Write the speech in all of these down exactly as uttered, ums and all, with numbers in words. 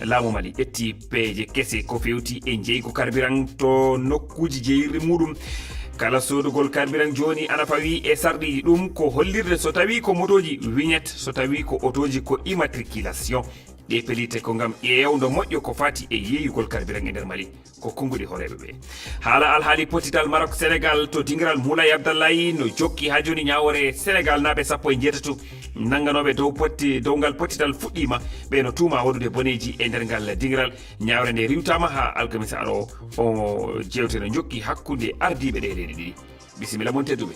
Laamu Mali ƴetti peeje kese ko fewti e jeygu karbiran to nokkuuji jeyirɗi muɗum. Kala soodugol karbiran jooni ana fawii e sarɗiiji. Ɗum ko hollirde so tawii ko motooji vignette, so tawii ko otooji ko immatriculation. Ɗee pellitte ko ngam ƴeewndo moƴƴo ko faati e yeeyugol karbiran e nder Mali. Ko konnguɗi hooreeɓe ɓee. Haala alhaali pottital Maroc Sénégal to dingiral Moulay Abdallahi no jokki haa jooni. Ñaawoore Sénégal naaɓe sappo e njeetato nannganooɓe dow potti, dow ngal pottital fuɗɗiima. Ɓe no tuuma waɗude boneeji e nder ngal dingiral. Ñaawre nde riwtaama haa alkamisa aroowo. O jeewte no njokki hakkunde ardiiɓe ɗee leyɗe ɗiɗi. Bisimilla mon tedduɓe.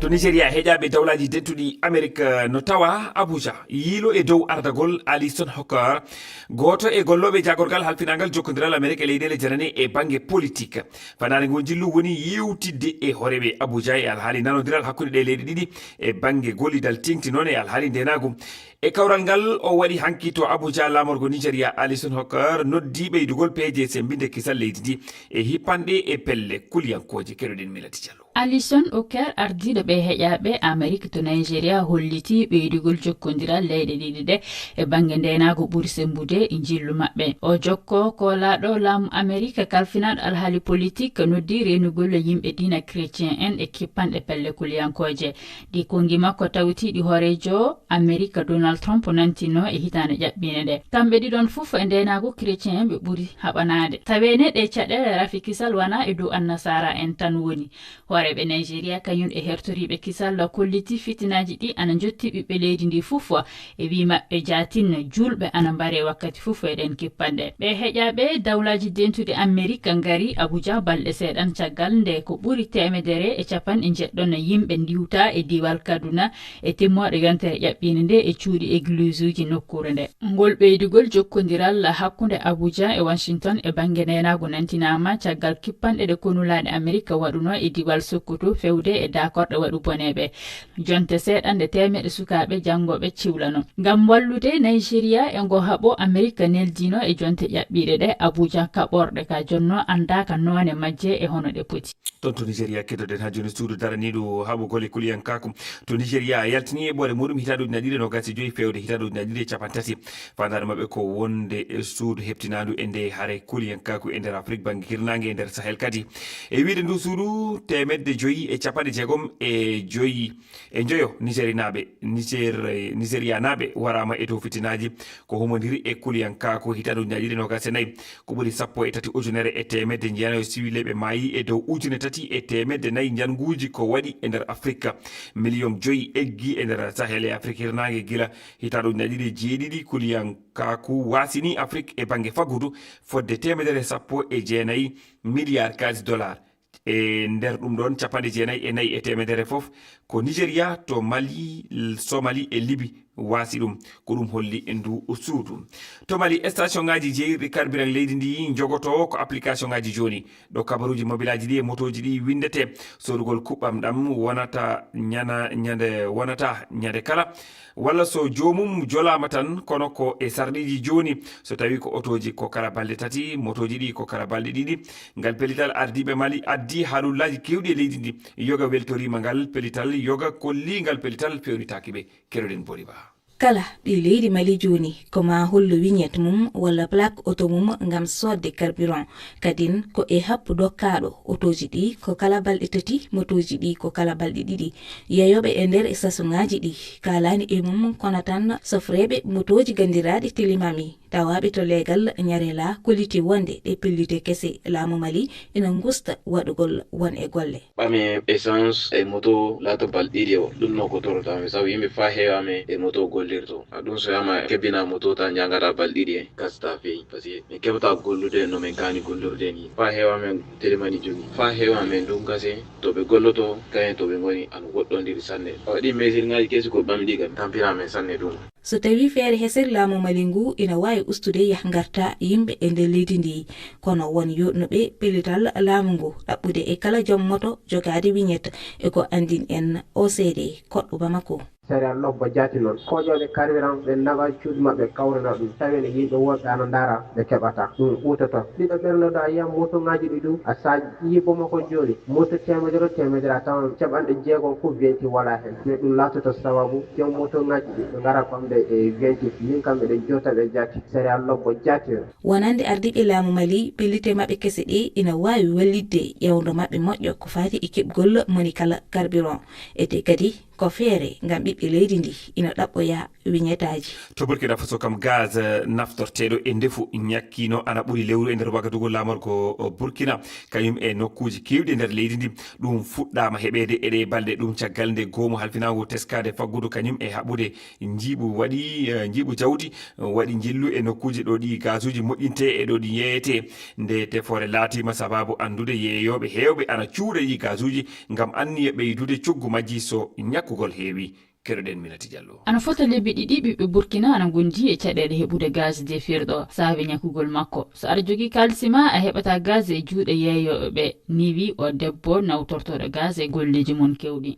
To Nigeria, heƴaaɓe dawlaaji dentuɗi Amerik, eh, no tawa Abuja, yiilo e dow ardagol Alison Hooker, gooto e gollooɓe jaagorgal halfinaangal jokkondiral Amerik e leyɗeele janane e bannge politik. Fannaare ngoo njillu woni yewtidde e hooreeɓe Abuja e alhaali nanondiral hakkunde ɗee leyɗe ɗiɗi e bannge gollidal teeŋti noon e alhaali ndeenaagu. E kawral ngal o waɗi hanki to Abuja, laamorgo Nigeria Alison Hooker noddi ɓeydugol peeje semmbinde kisal leydi ndi e hippanɗe e pelle kuliyankooje. Keɗoɗen Milati Diallo. Alison Hooker, ardiiɗo ɓee heƴaaɓe Amerik to Nigeria, holliti ɓeydugol jokkondiral leyɗe ɗiɗi ɗe e bannge ndeenaagu ɓuri semmbude e njillu maɓɓe. O jokko koolaaɗo laamu Amerik kalfinaaɗo alhaali politik noddi reenugol yimɓe diina chrétien en e hippanɗe pelle kuliyankooje. Ɗi konngi makko tawtiiɗi hooreejo Amerik Donald Trump nantinno e hitaande ƴaɓɓiinde nde. Kamɓe ɗiɗon fof e ndeenaagu chrétien en ɓe ɓuri haɓanaade. Taweene ɗee caɗeele rafi kisal wanaa e dow annasaara en tan woni. Hooreeɓe Nigeria kañum e hertoriiɓe kisal kolliti fitinaaji ɗi ana njotti ɓiɓɓe leydi ndi fof e wii maɓɓe jaatin juulɓe ana mbaree wakkati fof e ɗeen kippanɗe. Ɓee heƴaaɓe dawlaaji dentuɗi Amerik ngari Abuja balɗe seeɗan caggal nde ko ɓuri teemedere e capanɗe njeɗɗon yimɓe ndiwta e diiwal Kaduna e timmooɗe yontere ƴaɓɓiinde nde e cuuɗi egiliisuuji nokkuure nde. Ngol ɓeydugol jokkondiral hakkunde Abuja e Washington e bannge neenaagu nantinaama caggal kippanɗe ɗe konulaaɗe Amerik waɗuno e diiwal Sokoto fewde e daakorɗe waɗu boneeɓe. Jonte seeɗanɗe teemeɗɗe sukaaɓe janngooɓe ciwlano. Ngam wallude Nigeria e ngo haɓo Amerik neldino e jonte ƴaɓɓiiɗe ɗe Abuja kaɓorɗe ka jonno anndaaka noone majje e hono ɗe poti. Toon to Nigeria, keddoɗen haa jooni suudu daraniiɗo haɓugol e kuliyankaaku to Nigeria yaltini eɓɓoore muɗum hitaande ujunere ɗiɗi e noogas e joy fewde hitaande ujunere ɗiɗi e cappanɗe tati. Faandaare maɓɓe ko wonde e suudu heɓtinaandu e nde hare kuliyankaaku e nder Afrik bannge hirnaange e nder Sahel kadi. E wiyde ndu suudu, teemedde joy e capanɗe jeegom e joy e njoyo Nigerinaaɓe, Niger-, Nigerianaaɓe waraama e dow fitinaaji ko humondiri e kuliyankaaku hitaande ujunere ɗiɗi e noogas e nayi. Ko ɓuri sappo e tati ujunere e teemedde njeenayo siwileeɓe maayi e dow ujune tati e teemedde nayi njannguuji ko waɗi e nder Afrika. Miliyoŋ joy eggi e nder Sahel e Afrik hirnaange gila hitaande ujunere ɗiɗi e jeeɗiɗi. Kuliyankaaku waasini Afrik e bannge faggudu fodde teemedere e sappo e jeenayi miliyaar kaalis dolaar. E nder ɗum ɗoon, capanɗe jeenayi e nayi e teemedere fof ko Nigeria, to Mali, Somali e Libi waasi ɗum. Ko ɗum holli e ndu suudu. To Mali, station ŋaaji jeeyirɗi carburant leydi ndi njogoto ko application ŋaaji jooni. Ɗo kabaruuji mobilaaji ɗi e motooji ɗi winndete. Soodugol kuɓɓam ɗam wonata ñana-, ñande, wonata ñande kala. Walla so joomum jolaama tan, kono ko e sarɗiiji jooni. So tawii ko otooji ko kala balɗe tati, motooji ɗi ko kala balɗe ɗiɗi. Ngal pellital ardiiɓe Mali addi haalullaaji keewɗi e leydi ndi. Yoga weltoriima ngal pellital, yoga kolli ngal pellital feewnitaaki ɓe. Keroɗen Boriba. Kala ɓii leydi Mali jooni ko maa hollu vignette mum walla plaque oto mum ngam soodde carburant. Kadin ko e happu dokkaaɗo otooji ɗi ko kala balɗe tati, motooji ɗi ko kala balɗe ɗiɗi. Yeyooɓe e nder station ŋaaji ɗi kaalaani e mum kono tan sofreeɓe motooji ganndiraaɗi tilimami tawaaɓe to leegal Ñarela kolliti wonde ɗe pellitte kese laamu Mali ina ngusta waɗugol won e golle. Ɓame essence e moto laato balɗe ɗiɗi o, ɗum no ko torotaami sabu yimɓe faa heewaame e moto gollirto. A ɗum so wiyaama kebbina moto ta njangata balɗe ɗiɗi en, gasta feewi. Parce que min keɓata gollude no min kaani gollirde ni. Faa heewaame telemani jogi. Faa heewaame ndun gase to ɓe golloto, kayen to ɓe ngoni ana woɗɗondiri sanne. Awa ɗin mesirŋaaji kesi ko ɓamɗi kam, tampira men sanne ɗum. So tawii feere hesere laamu Mali ngu ina waawi ustude yah-ngarta yimɓe e nder leydi ndi, kono won yooɗnuɓe pellital laamu ngu ɗaɓɓude e kala joom moto jogaade vignette e ko anndin en O C D koɗɗo Bamako. Sariya lobbo jaati noon. Koƴooɓe carburant ɓe naɓa cuuɗi maɓɓe kawrina ɗum. Tawi ene yimɓe woɗɓe ana ndaara ɓe keɓata. Ɗum ɓuutoto. Ɓiɗɗo ɓernuɗo a yiyan motoŋaaji ɗi ɗum a saaj yiyi Bamako jooni. Moto teemedere teemedere a tawan caɓanɗe jeegom fof wenti wala heen. Mais ɗum laatoto sababu joom motoŋaaji ɗi ɓe ngara ko Ɓe e vingt min kam miɗo jota ɓe jaati sariya lobbo jaatiro. Wonande ardiiɓe laamu Mali, pellite maɓɓe kese ɗe ina waawi wallitde ƴeewndo maɓɓe moƴƴo ko faati e keɓgol moni kala carburant. Ete kadi ko feere ngam ɓiɓɓe leydi ndi ina ɗaɓɓoya wiñetaaji. To Burkina Faso kam, gaz, eh, naftorteeɗo e ndefu ñakkiino ana ɓuri lewru e nder wagadugu laamorgo, o, Burkina, kañum e nokkuuji keewɗi e nder leydi ndi. Ɗum fuɗɗaama heɓeede e ɗee balɗe, ɗum caggal nde goomu halfinaangu teskaade faggudu kañum e haɓude njiiɓu waɗi, eh, njiiɓu jawdi, eh, waɗi njillu e nokkuuji ɗo ɗi gazuuji moƴƴintee e ɗo ɗi yeeyetee. Nde tefoore laatiima sabaabu anndude yeeyooɓe heewɓe ana cuuɗa ɗi gazuuji ngam anniya ɓeydude coggu majji so ñakkugol heewi. Keɗoɗen Minati Diallo. Ana fota lebbi ɗiɗi, ɓiɓɓe Burkina ana ngondi e caɗeele heɓude gaz defirɗo saabe ñakkugol makko. So aɗa jogii kaalisi ma, a heɓataa gaz e juuɗe yeeyooɓe ɓe. Nii wi o debbo nawtortooɗo gaz e golleeji mum keewɗi.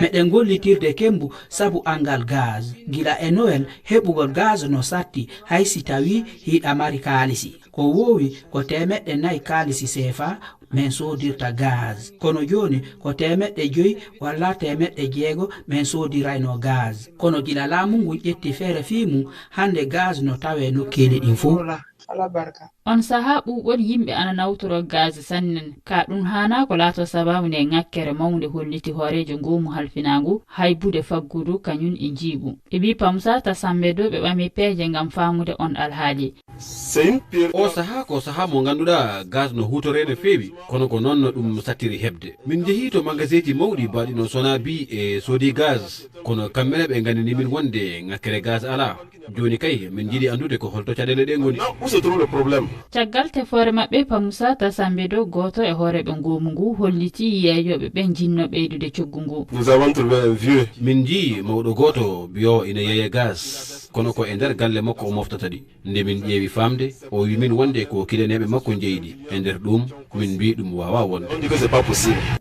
Meɗen gollitirde kembu sabu angal gaz. Gila e Noël, heɓugol gaz no satti, hay si tawii hiɗa mari kaalisi. Ko woowi ko teemeɗɗe nayi kaalisi seefa men soodirta gaz. Kono jooni ko teemeɗɗe joyi walla teemeɗɗe jeego men soodirayno gaz. Kono gila laamu ngu ƴetti feere fii mum, hannde gaz no tawee nokkeeli ɗin fow. On sahaa ɓuuɓol yimɓe ana nawtoro gaz sanne. Ka ɗum haanaa ko laatoo sabaabu nde ŋakkere mawnde holliti hooreejo ngoomu halfinaangu haybude faggudu kañum e njiiɓu. E ɓii Pamusa Tasambedo ɓe ɓami peeje ngam faamude on alhaali. O sahaa ko sahaa mo ngannduɗaa gaz no huutoree no feewi, kono ko noon no ɗum sattiri heɓde. Min njehii to magasinji mawɗi baaɗi no Sonabi e soodi gaz, kono kamɓe ne ɓe nganndini min wonde ŋakkere gaz alaa. Jooni kay, min njiɗi anndude ko holto caɗeele ɗe ngoni. Caggal tefoore maɓɓe, Pamusa Tasambedo, gooto e hooreeɓe ngoomu ngu, holliti yeeyooɓe ɓe njinnoo ɓeydude coggu ngu. Min njii mawɗo gooto biyoowo ina yeeya gaz, kono ko e nder galle makko o moftata ɗi. Nde min ƴeewi faamde, o wi min wonde ko kileneeɓe makko njeyi ɗi. E nder ɗum, min mbii ɗum waawaa wonde.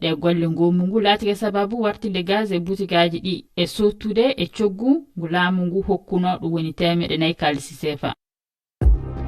Ɗe golle ngoomu ngu laatike sababu wartinde gaz e butigaaji ɗi e sottude e coggu ngu laamu ngu hokkunoo, ɗum woni teemeɗɗe nayi kaalisi seefa.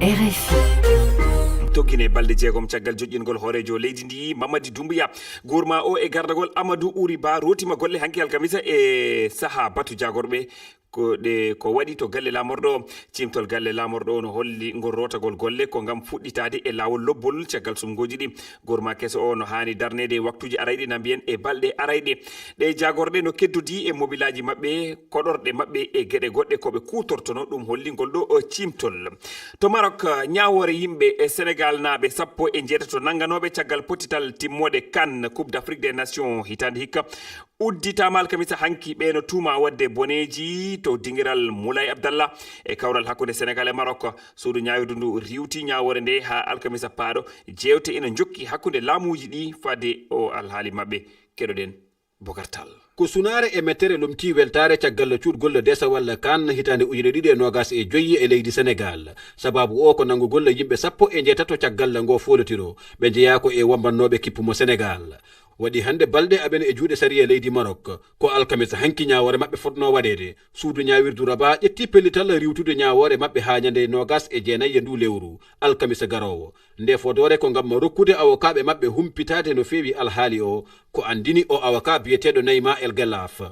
R F I. Tokkine balɗe jeegom caggal joƴƴingol hooreejo leydi ndi, Mamadi Doumbouya, guurma o e gardagol Amadou Ouri Ba, rootima golle hanki alkamisa e saha batu jaagorɓe. Ko ɗe ko waɗi to galle laamorɗo o. Cimtol galle laamorɗo o no holli ngol rootagol golle ko ngam fuɗɗitaade e laawol lobbol caggal sumngooji ɗi. Gorma keso o no haani darneede e waktuuji arayɗi, na mbiyen e balɗe arayɗe. Ɗe jaagorɗe no keddodii e mobilaaji maɓɓe, koɗorɗe maɓɓe e geɗe goɗɗe ko ɓe kuutortono, ɗum holli ngol ɗo o cimtol. To Maroc, ñaawoore yimɓe e Senegal naaɓe sappo e njeetato nannganooɓe caggal pottital timmoode CAN, Coupe d'Afrique des Nations, hitaande hikka, udditaama alkamisa hanki. Ɓe no tuuma waɗde boneeji to dingiral Moulay Abdallah e kawral hakkunde Senegal e Maroc. Suudu ñaawirdu ndu riiwti ñaawoore nde haa alkamisa paaɗo. Jeewte ina njokki hakkunde laamuuji ɗi fade o alhaali maɓɓe. Keɗoɗen Bokar Tall. Ko sunaare e mettere lomtii weltaare caggal cuutgol desawal CAN hitaande ujine ɗiɗi e noogas e joyi e leydi Senegal. Sabaabu o ko nanngugol yimɓe sappo e njeetato caggal ngo foolotiro. Ɓe njeyaa ko e wambannooɓe kippu mo Senegal. Waɗi hannde balɗe aɓen e juuɗe sariya leydi Maroc. Ko alkamisa hanki ñaawoore maɓɓe fotnoo waɗeede. Suudu ñaawirdu Rabat ƴetti pellital riiwtude ñaawoore maɓɓe haa ñande noogas e jeenayi e ndu lewru, alkamisa garoowo. Nde fodoore ko ngam rokkude awokaaɓe maɓɓe humpitaade no feewi alhaali o, ko anndini o awokaa biyeteeɗo Nayma El Gellaf.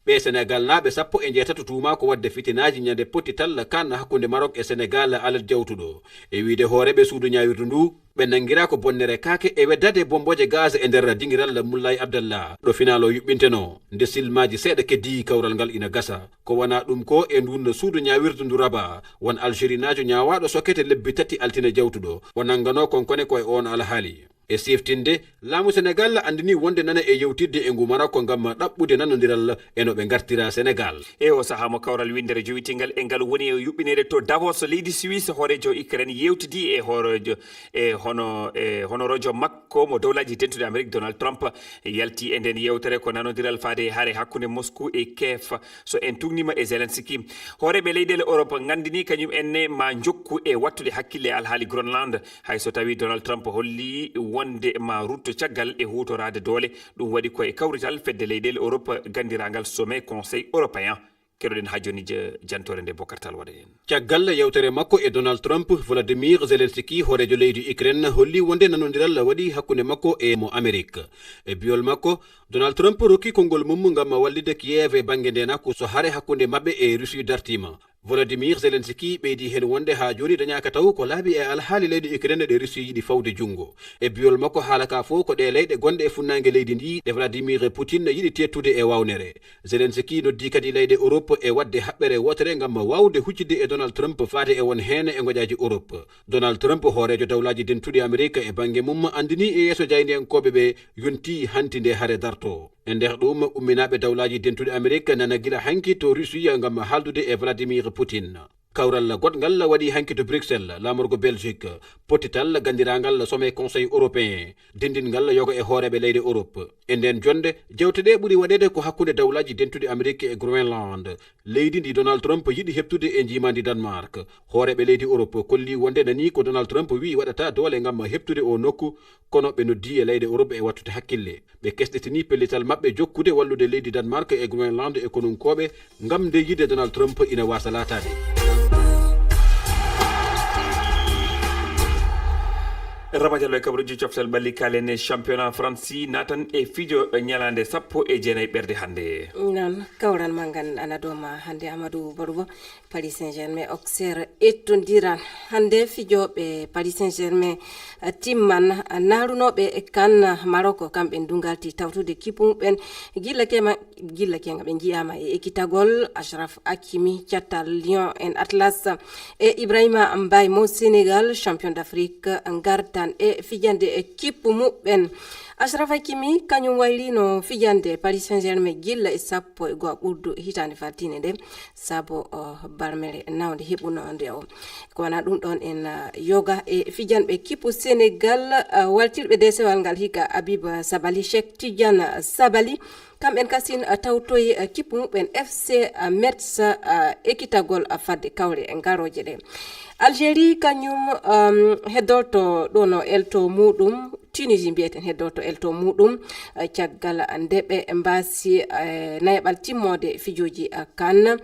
Ɓee Senegalnaaɓe sappo e njeetato tuumaa ko waɗde fitinaaji ñande pottital CAN hakkunde Maroc e Senegal alat jawtuɗo. E wiyde hooreeɓe suudu ñaawirdu ndu, ɓe nanngiraa ko bonnere kaake e weddaade bombooje gaz e nder dingiral Moulay Abdallah, ɗo finaal o yuɓɓintenoo. Nde silmaaji seeɗa keddii kawral ngal ina gasa. Ko wonaa ɗum ko e ndun suudu ñaawirdu ndu Rabat, won Algerinaajo ñaawaaɗo sokete lebbi tati altine jawtuɗo, o nannganoo konkone ko e oon alhaali. E seeftinde, laamu Senegal anndinii wonde nana e yewtidde e ngu Maroc ngam ɗaɓɓude nanondiral e no ɓe ngartira Senegal. E o sahaa mo kawral winndere jowitingal e ngal woni e yuɓɓineede to Davos, leydi Suisse, hooreejo Ukraine yeewtidii e hooreejo, e hono, e honoroojo makko mo Dowlaaji Dentuɗi Amerik, Donald Trump, yalti e nden yewtere ko nanondiral faade e hare hakkunde Moscou e Kiev, so en tuugniima e Zelensky. Hooreeɓe leyɗeele Europe nganndinii kañum en ne maa njokku e wattude hakkille e alhaali Groenland, hay so tawii Donald Trump holli wonde maa rutto caggal e huutoraade doole. Ɗum waɗi ko e kawrital fedde leyɗeele Europe ganndiraangal Sommet Conseil Européen. Keɗoɗen haa jooni je-, jantoore nde Bokar Tall waɗa en. Caggal yewtere makko e Donald Trump, Volodymyr Zelensky, hooreejo leydi Ukraine, holli wonde nanondiral waɗi hakkunde makko e mo Amerik. E biol makko, Donald Trump rokki konngol mum ngam wallitde Kiev e bannge ndeenaku so hare hakkunde maɓɓe e Russie dartiima. Volodymyr Zelensky ɓeydi heen wonde haa jooni dañaaka taw ko laabi e alhaali leyɗe Ukraine ɗe Russie yiɗi fawde junngo. E biol makko, haala ka fof ko ɗe leyɗe gonɗe e funnaange leydi ndi ɗe Vladimir Putin yiɗi teettude e wawnere. Zelensky noddi kadi leyɗe Europe e waɗde haɓɓere wootere ngam waawde huccitde e Donald Trump faade e won heen e ngoƴaaji Europe. Donald Trump, hooreejo dawlaaji dentuɗi Amerik e bannge mum, anndini e yeeso jaayndiyankooɓe ɓe yonti hanti nde hare darto. E nder ɗum, umminaaɓe dawlaaji dentuɗi Amerik nana gila hanki to Russie ngam haaldude e Vladimir Putin. Kawral goɗngal waɗi hanki to Bruxelles, laamorgo Belgique, pottital ganndirangal Sommet Conseil Européen, denndingal yoga e hooreeɓe leyɗe Europe. E nden jonnde, jewte ɗe ɓuri waɗeede ko hakkunde dawlaaji dentuɗi Amerik e Groenland, leydi ndi Donald Trump yiɗi heɓtude e njiimaandi Danemark. Hooreeɓe leydi Europe kolli wonde nani ko Donald Trump wi'i waɗata doole ngam heɓtude o nokku, kono ɓe noddi e leyɗe Europe e wattude hakkille. Ɓe kesɗitini pellital maɓɓe jokkude wallude leydi Danemark e Groenland e konunkooɓe ngam nde yiɗde Donald Trump ina waasa laataade. Rama Diallo e kabaruuji coftal ɓalli, kaalen e championnat France naatan e fijo ñalaande sappo e jeenayi ɓerde hannde. Noon, kawral ma ngal ana dooma hannde, Amadou Barbo. Paris Saint-Germain, Auxerre ettondiran. Hannde fijooɓe Paris Saint-Germain, eh, timman, eh, naarunooɓe kan Maroc, kamɓe ndu ngalti tawtude kippu muɓɓen. Gilla kema, gilla kenga ɓe njiyaama e ekitagol Achraf Hakimi, catal Lyon en Atlas, e Ibrahima Mbaye mo Sénégal, champion d'Afrique, ngartan e fijande e kippu muɓɓen. Achraf Hakimi, kañum waylino fijande Paris Saint-Germain gilla e sappo e go'a ɓurdu hitaande faltiinde nde. Sabu, o, barmere nawde heɓuno nde o. Ko wana ɗum ɗon en, ah, yoga e fijanɓe kippu Senegal, ah, waltirɓe desewal ngal hikka Habib Sabali, Cheikh Tidiane Sabali. Kamɓen kasin, ah, tawtoyi, ah, kippu muɓɓen F C, ah, Metz, ah, ekitagol, ah, fadde kawre ngaroje ɗe. Algérie kañum, um, heddorto ɗo no elto muɗum. Tunisie mbiyeten heddorto elto muɗum, eh, caggal nde ɓe mbaasi, eh, nayaɓal timmoode fijooji, eh, kan.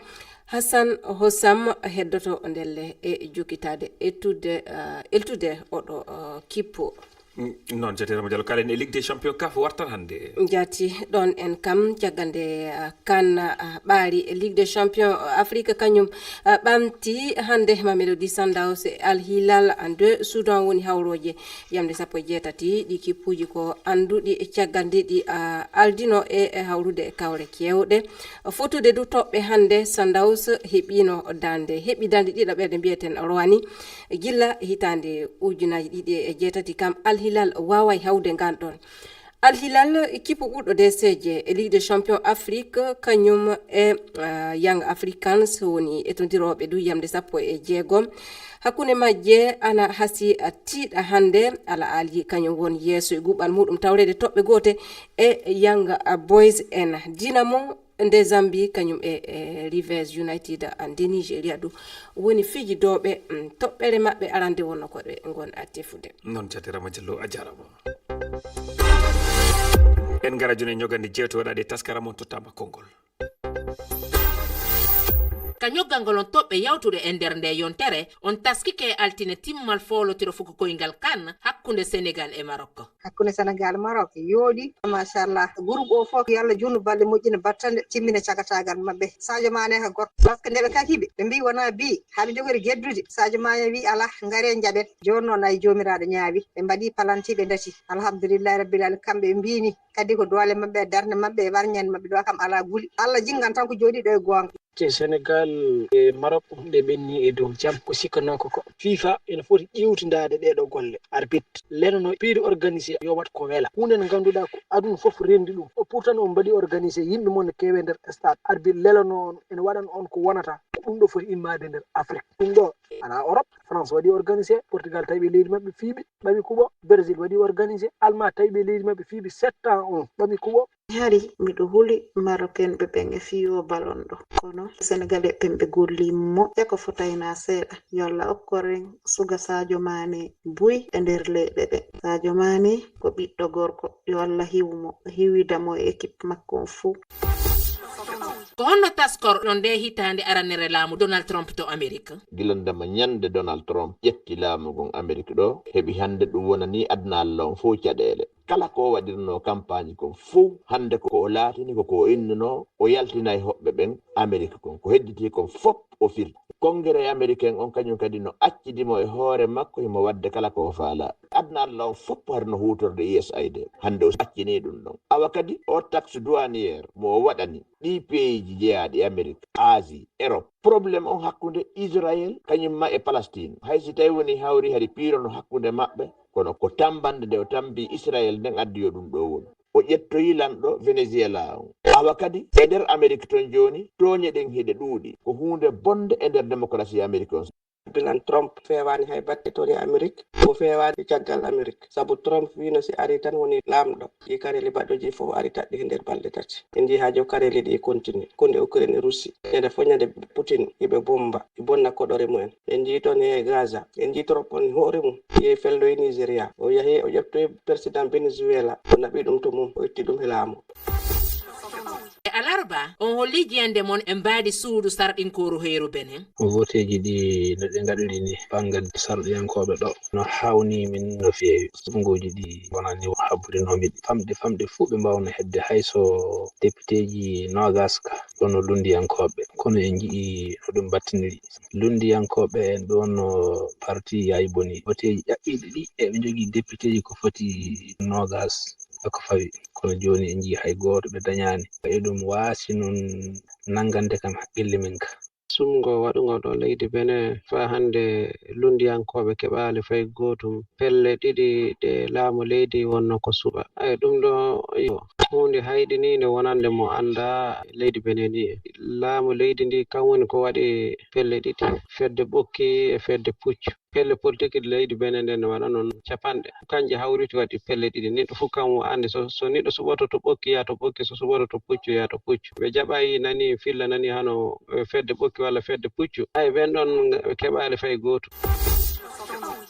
Hassan Hossam heddoto ndelle e jokkitaade ettude, eh, eltude oɗo, eh, kippu. Mm, noon, jatirama Diallo, kaalen e Ligue des Champions kaf wartan hannde. Jaati ɗon en kam caggal nde, eh, kan, eh, ɓaari e Ligue des Champions, eh, Afrique kañum, eh, ɓamti hannde Mamelodi Sundowns e Al Hilal de Soudan woni hawrooje. Yamde sappo e jeetati ɗi kippuuji ko annduɗi caggal nde ɗi, ah, aldino e, e hawrude e kawre keewɗe. Fotude du toɓɓe hannde Sundowns heɓino darnde, heɓi darnde ɗiɗaɓerde mbiyeten Rwani. Gilla hitaande ujunaaji ɗiɗi e jeetati kam Al Hilal waaway hawde ngan ɗon. Al Hilal, kippu ɓurɗo deeseeje e Ligue des Champions Afrique, kañum e, ah, Young Africans woni etondirooɓe du yamde sappo e jeegom. Hakkunde majje ana hasi, ah, tiiɗa hannde, Al Ahly kañum won yeeso e guɓal muɗum tawreede toɓɓe goote e Young, ah, Boys en. Dinamo nde Zambie kañum e, e Rivers United, ah, nde Nigeria du woni fijidooɓe, mm, toɓɓere maɓɓe arande wonno ko ɓe ngon, ah, tefude. Noon, jatirama Diallo, a jaarama. En ngara jooni e ñogande jeewte waɗaɗe taskara mon tottama konngol. Ka ñoggangol on toɓɓe yawtuɗe e nder nde yontere, on taskike e altine timmal foolotiro fuku koyngal kan hakkunde Senegal e Maroc. Hakkunde Senegal e Maroc yooɗi, machallah. Groupe o fof, yo Allah juutnu balɗe moƴƴina battane, timmina cagataagal maɓɓe. Sadio Mané ko gorko. Par ce que nde ɓe kakiɓe, ɓe mbi wona bi, haɓe jogori geddude. Sadio Mané wi, "Alah, ngare njaɓen." Jooni noon ay joomiraaɗo ñaawi. Ɓe mbaɗi palanti, ɓe ndati. Alhamdulillahi rabbil alamin, kamɓe ɓe mbini. Kadi ko doole maɓɓe, darnde maɓɓe, e warñande maɓɓe ɗo kam alaa guli. Allah jiggan tan ko jooɗiiɗo e goonga. Te Senegal e Maroc ɗe ɓenni e dow jam. Ko sikkanoo ko ko FIFA ene foti ƴeewtindaade ɗee ɗoo golle. Arbitre lelano piiɗo organisé yo waɗ ko wela. Huunde nde ngannduɗaa ko aduna fof renndi ɗum. O pourtant on mbaɗi organisé yimɓe mon no keewe nder stade. Arbitre lelano on, ene waɗan on ko wonata. Ko ɗum ɗo foti immaade nder Afrique. Ɗum ɗo alaa Europe. France waɗi organisé, Portugal tawi ɓe leydi maɓɓe fii ɓe ɓami kuɓo, Brésil waɗi organisé, Allemagne tawi ɓe leydi maɓɓe fii ɓe sept ans on ɓami kuɓo. Hari miɗo huli Marocain ɓe ɓen e fii o ballon ɗo. Kono Sénégalais ɓen ɓe golli mo, e ko fotayna seeɗa. Yo Allah okkoren suga Sadio Mané buy e nder leyɗe ɗe. Sadio Mané ko ɓiɗɗo gorko. Yo Allah hiwu mo, hiwida mo e équipe makko on fuu. Ko honno taskorɗon ndee hitaande aranere laamu Donald Trump to Amerik? Gila ndema ñande Donald Trump ƴetti laamu ngun Amerik ɗoo, heɓi hannde ɗum wonanii aduna Alla on fow caɗeele. Kala ko o waɗirnoo kampaañi kon fow, hannde ko o laatini ko ko o innunoo, o yaltinay hoɓɓe ɓen Amerik kon. Ko hedditii kon fow o firti. Kongere Ameriken on kañum kadi no accidi mo e hoore makko, himo waɗde kala ko o faalaa. Aduna Alla on fow hari no huutorde U S A I D. Hannde o accinii ɗum ɗon. Awa kadi, o taxe douanière mo o waɗani ɗii peeji jeyaaɗi Amerik, Asie, Europe. Problème on hakkunde Israël kañum ma e Palestine. Hay si tawi woni hawri hari piirono hakkunde maɓɓe, kono ko tammbande nde o tammbii Israël nden addi yo ɗum ɗoo wonu. O ƴettoyi lanɗo Venezuela on. Awa kadi, e nder Amerik ton jooni, tooñe ɗen hiɗe ɗuuɗi. Ko huunde bonnde e nder démocratie Amerik on. Bilan Trump feewaani hay batte toon e Amerik, o feewaani caggal Amerik. Sabu Trump wiino si ari tan woni laamɗo. Ɗi kareli baɗɗoji fof ari taƴɗi he nder balɗe tati. En njii haa jooni kareli ɗi continue. Ko nde Ukraine e Russie. Ñande fof ñande Putin, iɓe bomba, iɓe bonna koɗore mumen. En njii toon e Gaza. En njii Trump on hoore mum. Yehi felloyi Nigeria. O yahi o ƴeftoyi président Venezuela. O naɓi ɗum to mum. O itti ɗum he laamu. E alarba, on holli jiyannde mon e mbaadi suudu sarɗinkooru heeru Benin. Voteeji ɗi no ɗi ngaɗiri ni banngal sarɗiyankooɓe ɗo no haawnii min no feewi. Suɓngooji ɗi wonani habbude no miɗi. Famɗi famɗi fuu ɓe mbaawno hedde hay so depiteeji noogas ka ɗo no lunndiyankooɓe. Kono en nji'i no ɗum battiniri. Lunndiyankooɓe en ɗo no parti yaay boni. Voteeji ƴaɓɓiiɗi ɗi eɓe njogii depiteeji ko foti noogas. Ko fawi, kono jooni en njii hay gooto ɓe dañaani. E ɗum waasi noon nanngande kam haqqille men ka. Suɓngo waɗungo ɗo leydi Benin faa hannde lunndiyankooɓe keɓaali fay gootum pelle ɗiɗi ɗe laamu leydi wonno ko suɓa. Ay, ɗum ɗo yo huunde hayɗiniinde wonande mo anndaa leydi Benin ndi. Laamu leydi ndi kam woni ko waɗi pelle ɗiɗi, fedde ɓokki e fedde puccu. Pelle politik ɗi leydi Benin nden no waɗa noon capanɗe. Kanje hawriti waɗi pelle ɗiɗi. Neɗɗo fof kam o anndi so, so neɗɗo suɓoto to ɓokki, yaa to ɓokki, so suɓoto to puccu, yaa to puccu. Ɓe jaɓayi nani, filla nani hano, eh, fedde ɓokki walla fedde puccu. Ay, ɓen ɗon ɓe keɓaali fay gooto.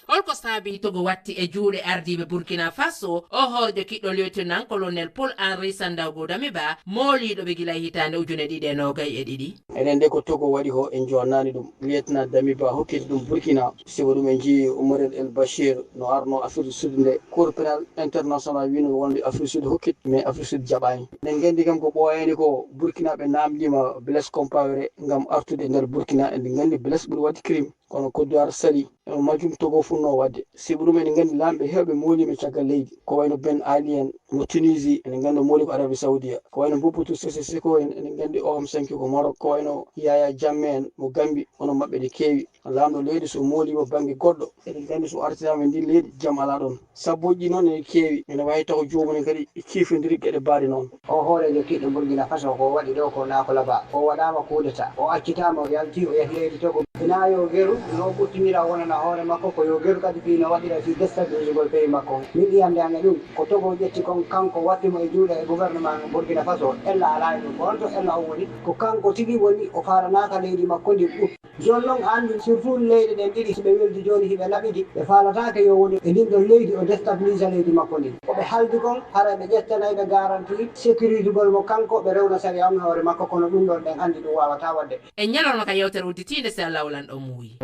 Holko saabii Togo watti e juuɗe ardiiɓe Burkina Faso, o horjo kiɗɗo lieutenant colonel Paul Henri Sandaogo Damiba, mooliiɗo ɓe gila e hitaande ujune ɗiɗi e noogay e ɗiɗi? Enen de ko Togo waɗi ko en joonnaani ɗum. Lieutenant Damiba hokkiti ɗum Burkina. Sibu ɗum en njii Umar El Bashir no arno Afrique du Sud nde Cour pénal international wiino wonde Afrique du Sud hokkiti, mais Afrique du Sud jaɓaani. Eɗen nganndi kam ko ɓooyaani ko Burkina ɓe naamndiima Blaise Compaoré ngam artude nder Burkina. Eɗen nganndi Blaise ɓuri waɗde crime. Kono Côte d'Ivoire sali, e majjum Togo fuɗnoo waɗde. Sibu ɗum eɗen nganndi laamɓe heewɓe mooliima caggal leydi. Ko wayno Ben Ali en mo Tunisie, eɗen nganndi o mooli ko Arabie Saoudia. Ko wayno Mobutu Sese Seko en, eɗen nganndi o kam sanki ko Maroc. Ko wayno Yaya Jammeh en mo Gambie, onon maɓɓe ɗe keewi. Laamɗo leydi so mooliima bannge goɗɗo, eɗen nganndi so artiraama e ndin leydi, jam alaa ɗon. Sabuuji noon ene keewi, ene waawi taw joomum en kadi e ciifondiri geɗe baaɗe noon. O hooreejo kiɗɗo Burkina Faso ko o waɗi ɗo ko naa ko labaa. O waɗaama kudeta, o accitaama, o yalti, o yahi leydi Togo. Hinaa yo geru, no o ɓurtinira wonana hoore makko, ko yo geru kadi fii no waɗira fii destabilisugol peyi makko. Min yiyannde am e ɗum, ko Togo ƴetti kon, kanko watti mo e juuɗe e gouvernement Burkina Faso. Ella alaa e ɗum, ko honto ella o woni? Ko kanko tigi woni, o faalanaaka leydi makko ndin ɓurti. Jooni noon, a anndi, surtout leyɗe ɗen ɗiɗi, si ɓe weldi jooni, hiɓe naɓidi, ɓe faalataake yo woni e ndin ɗon leydi, o destabilisa leydi makko ndin. Ko ɓe haldi kon, hara ɓe ƴettanay ɓe garanti sécurisugol mo kanko, ɓe rewna sariya on hoore makko, kono ɗum ɗon ɓen anndi ɗum waawataa waɗde. En ñalorma ka yewtere udditiinde, si Allaahu lanɗo muuyi.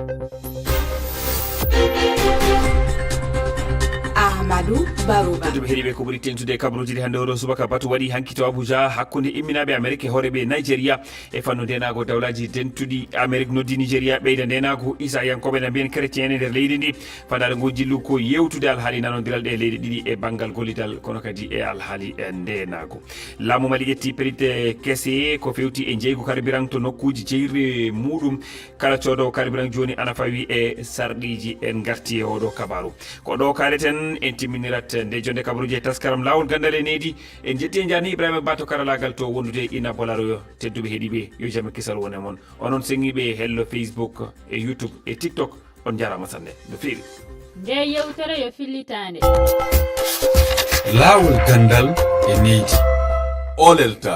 Amadou Barouba. Tedduɓe heɗiiɓe, ko ɓuri teeŋtude e kabaruuji ɗi hannde oo ɗoo subaka, batu waɗi hanki to Abuja hakkunde imminaaɓe Amerik e hooreeɓe Nigeria. E fannu ndeenaagu, Dawlaaji Dentuɗi Amerik noddi Nigeria ɓeyda ndeenaagu Isayankooɓe na mbiyen chrétien en e nder leydi ndi. Fandaare ngu jillu ko yewtude alhaali nanondiral ɗe leyɗe ɗiɗi e banngal gollidal, kono kadi e alhaali e ndeenaagu. Laamu Mali ƴetti pellitte kese ko fewti e njeeygu carburant to nokkuuji jeeyirɗi muuɗum. Kala coodoowo carburant jooni ana fawi e sarɗiiji. En ngarti e oo ɗoo kabaaru. Ko ɗoo kaaleten, en timminirat nde jonnde kabaruuji e taskaram Laawol Ganndal e Needi. En njetti e njaarni Ibrahima Ba to karalaagal to wondude ina bolaro. Tedduɓe heɗiiɓe, yo jam e kisal won e mon. Onon seŋiiɓe e hello Facebook, e YouTube, e TikTok, on njaaraama sanne no feewi. Nde yewtere yo fillitaande. Laawol Ganndal e Needi. Olelta